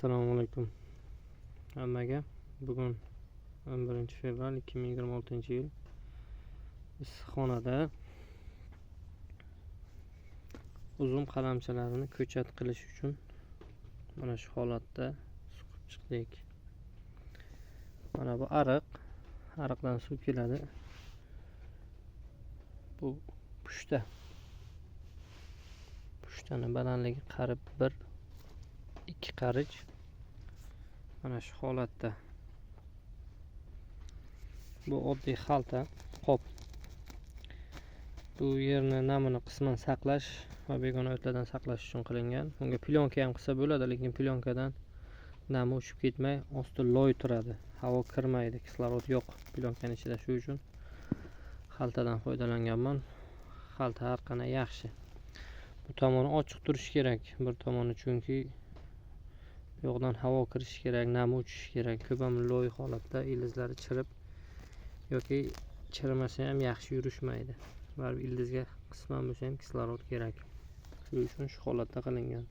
Assalomu alaykum hammaga. Bugun 11 fevral 2026-yil. Issiqxonada uzum qalamchalarini ko'chat qilish uchun mana shu holatda suqib chiqdik. Mana bu ariq, ariqdan suv keladi. Bu pushta. Pushtani balandligi qarib 1-2 qarich. Mana shu holatda. Bu oddiy xalta, qop. Bu yerni namini qisman saqlash va begona o'tlardan saqlash uchun qilingan. Bunga plyonka ham qilsa bo'ladi, lekin plyonkadan nami uchib ketmay, osti loy turadi. Havo kirmaydi, kislorod yo'q plyonkani ichida. Shu uchun xaltadan foydalanganman. Xalta har qanday yaxshi. Bu tomoni ochiq turishi kerak, bir tomoni, chunki bu yoqdan havo kirishi kerak, nami uchishi kerak. Ko'p ham loy holatda ildizlari chirib yoki chirimasa ham yaxshi yurishmaydi. Baribir ildizga qisman bo'lsa ham kislorod kerak. Shu uchun shu holatda qilingan.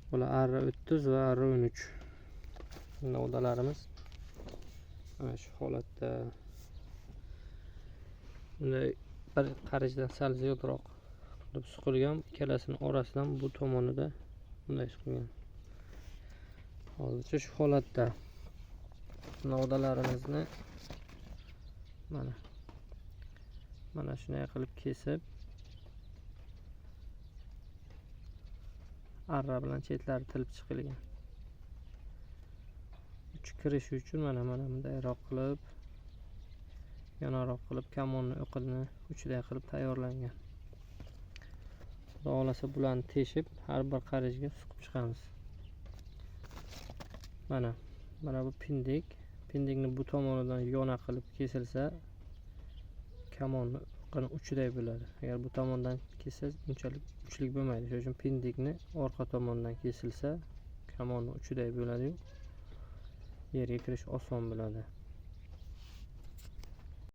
Bular arra 30 va arra 13 novdalarimiz mana shu holatda. Bunday bir qarichdan sal ziyodroq qilib suqilgan, ikkalasini orasidan bu tomonida bunday suqilgan. Hozircha shu holatda novdalarimizni mana shunday qilib kesib, arra bilan chetlari tilib chiqilgan. Uch kirishi uchun mana bundayroq qilib, yonaroq qilib kamonni o'qini uchiday qilib tayyorlangan. Xudo xohlasa bularni teshib har bir qarichga suqib chiqamiz. Mana bu pindik. Pindikni bu tomonidan yona qilib kesilsa kamonni o'qini uchiday bo'ladi. Agar bu tomondan kessangiz unchalik uchlik bo'lmaydi. Shuning uchun pindikni orqa tomondan kesilsa kamonni uchiday bo'ladi-yu, yerga kirish oson bo'ladi.